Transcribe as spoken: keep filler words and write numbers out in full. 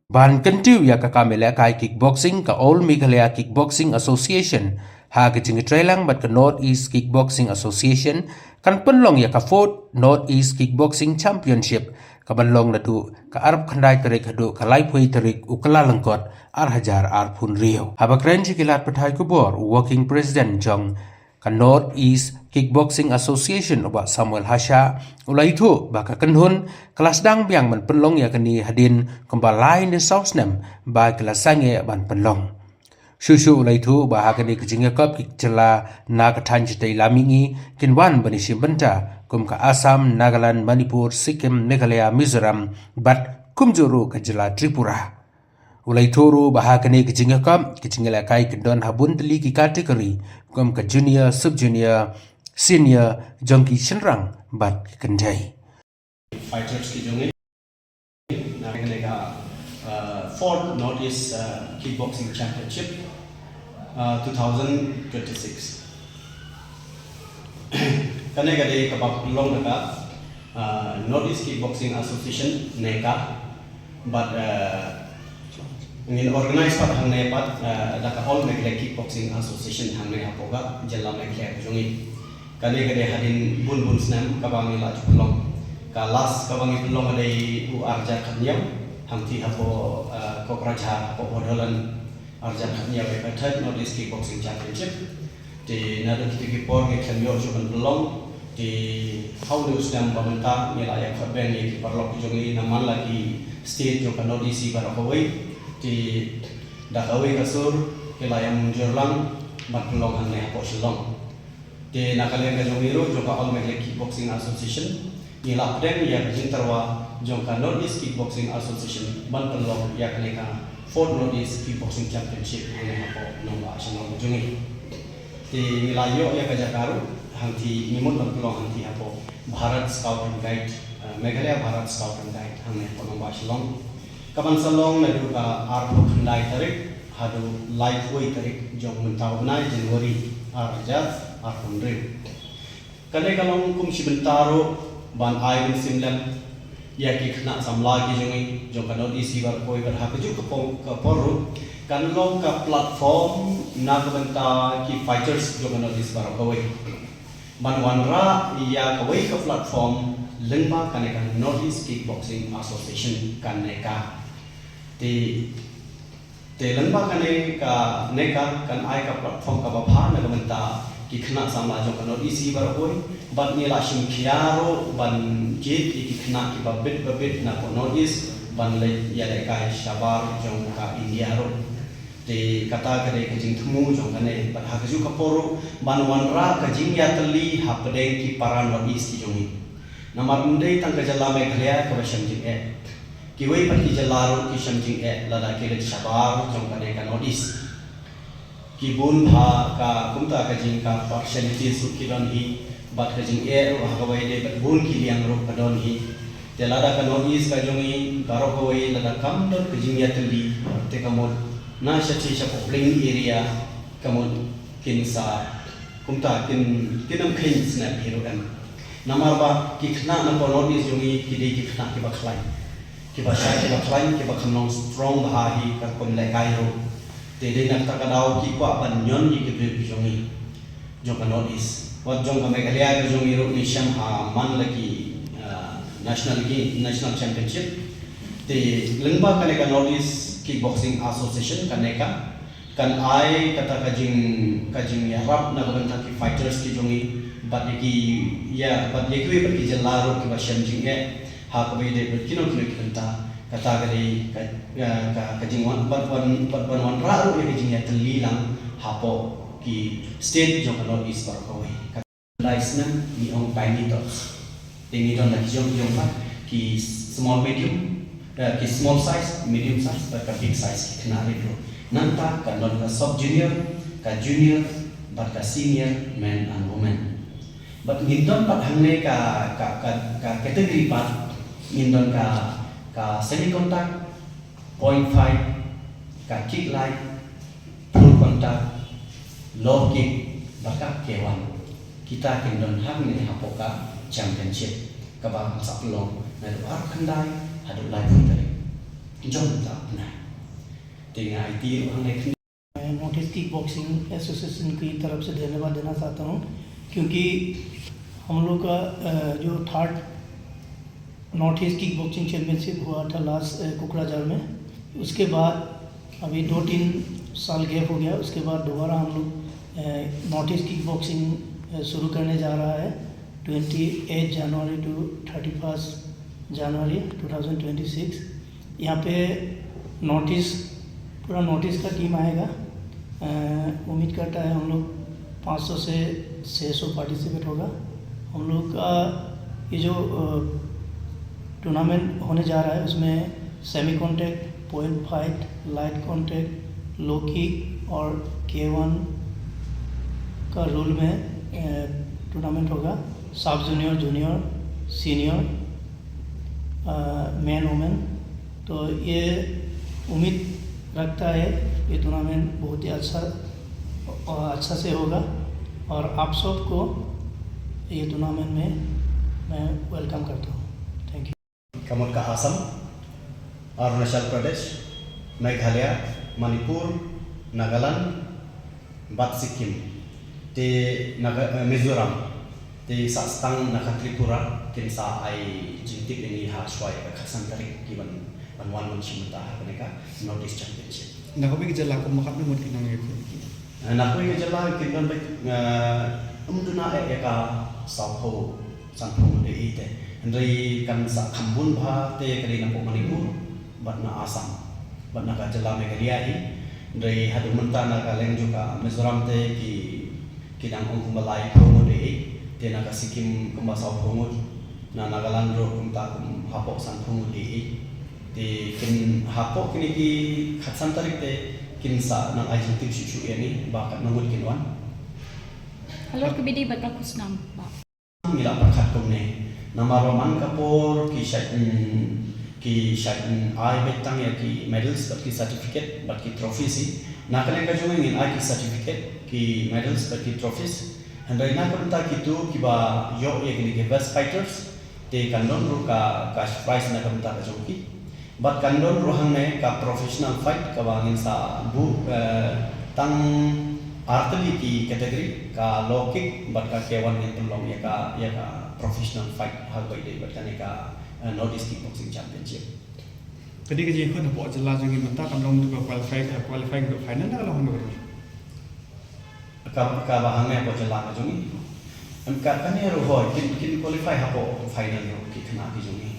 Ban kyntiew ïa ka kam ïalehkai kickboxing, ka All Meghalaya Kickboxing Association ha ka jingïatreilang bad ka North East Kickboxing Association kan pynlong ïa ka fourth North East Kickboxing Championship, ka ban long naduh ka arphew khyndai tarik haduh ka laiphew tarik u Kyllalyngkot ar hajar arphew hynriew. Haba kren sha ki lad pathai khubor, u Working President jong ka North East Kickboxing Association, u Bah Samuel Hasha, u la ïathuh ba ka kynhun ka la sdang biang ban pynlong ïa kane hadien kumba lai ne saw snem ba ki la sangeh ban pynlong. Shuh shuh u la ïathuh ba ha kane ka jingïakop ki jylla na ka thaiñ shatei lam mihngi kin wan ban ïashim bynta kum ka Assam, Nagaland, Manipur, Sikkim, Meghalaya, Mizoram bad kumjuh ruh ka jylla Tripura. U la ïathuh ruh ba ha kane ka jingïakop ki jingïalehkai ki don ha bun tylli ki category kum ka junior, sub junior, senior jong ki shynrang bad ki kynthei. Fighters ki jong ngi na kane ka, uh, fourth North East, uh, Kickboxing Championship, uh, two thousand twenty-six. Kane ka dei kaba pynlong da ka, uh, North East Kickboxing Association, NECA, bad, uh, ngin organize pat hangne pat, uh, da ka All Meghalaya Kickboxing Association hangne hapoh ka jylla Meghalaya ka jong ngi. Kane ka dei hadien bun bun snem kaba ngi la ju pynlong. Ka last kaba ngi pynlong ka dei u ar hajar khathynñiew, hangtei hapoh, uh, Kokrajhar hapoh Bodoland, ar hajar khathynñiew ïa ka third North East Kickboxing Championship. Te naduh kita ki por ngi khlem ïoh shuh ban pynlong. Te ha une u snem ba mynta ngi la ïa khot beng ïa ki paralok ki jong ngi na man la ki state jong ka North East baroh kawei. Te da kawei ka sur ki la ïa mynjur lang ban pynlong hangne hapoh Shillong. Te na ka liang ka jong ngi ruh jong ka All Meghalaya Kickboxing Association, ngi la pdiang ïa ka jingtyrwa jong ka North East Kickboxing Association ban pynlong ïa kane ka fourth North East Kickboxing Championship hangne hapoh nongbah Shillong jong ngi. Te ngi la ïoh ïa ka jaka ruh hangtei, ngi mut ban pynlong hangtei hapoh Bharat Scout and Guide, eh, Meghalaya Bharat Scout and Guide hangne hapoh nongbah Shillong. Ka ban sa long naduh ka arphew khyndai tarik haduh laiphew tarik jong mynta u bnai January ar hajar arphew hynriew. Kane ka long kum shi bynta ruh ban ai mynsiem lem ïa ki khynnah samla ki jong ngi jong ka North East baroh kawei, bad ha kajuh ka por, ka por ruh kan long ka platform na ka bynta ki fighters jong ka North East baroh kawei ban wanrah ïa kawei ka platform lyngba kane ka North East Kickboxing Association, kane ka. Te, te lyngba kane ka NECA kan ai ka platform kaba bha na ka bynta ki khynnah samla jong ka North East baroh kawei, bad ngi la shim khia ruh ban jied ïa ki khynnah kiba bit ba bit napoh North East ban leit ïalehkai shabar jong ka India ruh. Te kata ka dei ka jingthmu jong kane, bad ha kajuh ka por ruh ban wanrah ka jingïatylli hapdeng ki para North East ki jong ngi. Namar ym dei tang ka jylla Meghalaya kaba shem jingeh, kiwei pat ki jylla ruh ki shem jingeh lada ki leit shabar jong kane ka North East. Ki bun bha ka, kumta ka jing, ka partialities ruh ki don hi, bad ka jingeh ruh ha kawei de bad bun ki liang ruh ka don hi. Te lada ka North East ka jong ngi baroh kawei lada kam don ka jingïatylli, te ka mut na shatei shapoh plain area ka mut kin sa, kumta kin, kin ym kheiñ snep hi ruh em. Namar ba ki khynnah napoh North East jong ngi ki dei ki khynnah kiba khlaiñ, kiba shai, kiba khlaiñ, kiba kham long strong bha hi ka rukom lehkai ruh. Te dei na kata ka daw ki kwah ban ñion ïa ki briew ki jong ngi jong ka North East. Wat jong ka Meghalaya ka jong ngi ruh ngi shem ha man la ki, ah, national game, national championship. Te lyngba kane ka North East Kickboxing Association, ka NECA, kan ai kata ka jing, ka jingïarap na ka bynta ki fighters ki jong ngi, bad ïa ki, ïa, bad ïa kiwei pat ki jylla ruh kiba shem jingeh ha kaba ïadei bad kino kino ki bynta. Kata ka dei ka, ka, ka, ka jingwan, bad wan, bad ban wanrah ruh ïa ka jingïatylli lang hapoh ki state jong ka North East baroh kawei. Lai snem ngi ong tiny tots. Te ngi don la ki jong, jong pat ki small medium, eh, ki small size, medium size, bad ka big size, ki khynnah rit ruh. Nangta kan don ka sub junior, ka junior, bad ka senior men and women. Bad ngin don pat hangne ka, ka, ka, ka category pat, ngin don ka, ka semi contact, point five, ka kick light, full contact, low kick, bad ka K one. Kita kin don hangne hapoh ka championship kaba sa pynlong naduh arphew khyndai haduh laiphew tarik. jong ta na. Te nga ai ti ruh hangne khyndiat. मैं north East kick boxing association की तरफ से धन्यवाद देना चाहता हूँ, क्योंकि हम लोग का, अ, जो third north East kick boxing championship हुआ था लास्ट, अ, कोकराझार में, उसके बाद अभी दो तीन साल गैप हो गया। उसके बाद दोबारा हम लोग, अ, नॉर्थ ईस्ट किक बॉक्सिंग, अ, शुरू करने जा रहा है twenty eight January to thirty first January two thousand twenty six. यहाँ पे नॉर्थ ईस्ट, पूरा नॉर्थ ईस्ट का टीम आएगा। अ, उम्मीद करता है हम लोग पाँच सौ से छः सौ पार्टिसिपेट होगा। हम लोग का ये जो, अ, टूर्नामेंट होने जा रहा है, उसमें semi contact, point fight, light contact, low kick और के वन का रूल में, अ, टूर्नामेंट होगा। सब जूनियर, जूनियर, सीनियर, अ, मेन, वुमेन। तो ये उम्मीद रखता है ये टूर्नामेंट बहुत ही अच्छा, अ, अच्छा से होगा और आप सबको ये टूर्नामेंट में मैं वेलकम करता हूँ। Thank you. Ka mut ka Assam, Arunachal Pradesh, Meghalaya, Manipur, Nagaland, bad Sikkim. Te Naga, eh, Mizoram. Te sa stang na ka Tripura, kin sa ai jingtip ïa ngi ha shuwa ïa ka khatsan tarik ki ban, ban wan ban shim bynta ha kane ka North East Championship. Na kawei ka jylla kumba katno ngut ki nongïakhun ki? Eh, na kawei ka jylla kin don beit, eh, ym duna eh ïa ka sawphew sanphew ngut eh te. Hynrei kan sa kham bun bha te ka dei na pdeng Manipur bad na Assam bad na ka jylla Meghalaya hi. Hynrei haduh mynta na ka liang jong ka Mizoram te ki, ki dang ong kumba laiphew ngut eh, te na ka Sikkim kumba sawphew ngut, na Nagaland ruh kumta kum hapoh sanphew ngut eh. Te kin hapoh kine ki khatsan tarik te kin sa nang ai jingtip shuh shuh ïa ngi ba katno ngut kin wan. Halor ka bidi bad ka khusnam, Bah. Ngi la pyrkhat kumne. Namar ba man ka por ki shait, mm, ki shait, mm, ai beit tang ïa ki medals bad ki certificate bad ki trophies hi. Na ka liang ka jong ngi ngin ai ki certificate, ki medals bad ki trophies. Hynrei na ka bynta kito kiba ïoh ïa kine ki best fighters, te kan don ruh ka cash prize na ka bynta ka jong ki. Bad kan don ruh hangne ka professional fight kaba ngin sa buh, eh, tang artylli ki category, ka low kick bad ka K one ngin pynlong ïa ka, ïa ka professional fight ha kaba ïadei bad kane ka, eh, North East Kickboxing Championship. Ka dei ka jingïakhun hapoh jylla jong ngi mynta kan long ka qualify, eh, qualifying to final ne ka long hangno? Ka, kaba hangne hapoh jylla ka jong ngi. Em, ka, kane ruh hooid, kin, kin qualify hapoh final ruh ki khynnah ki jong ngi.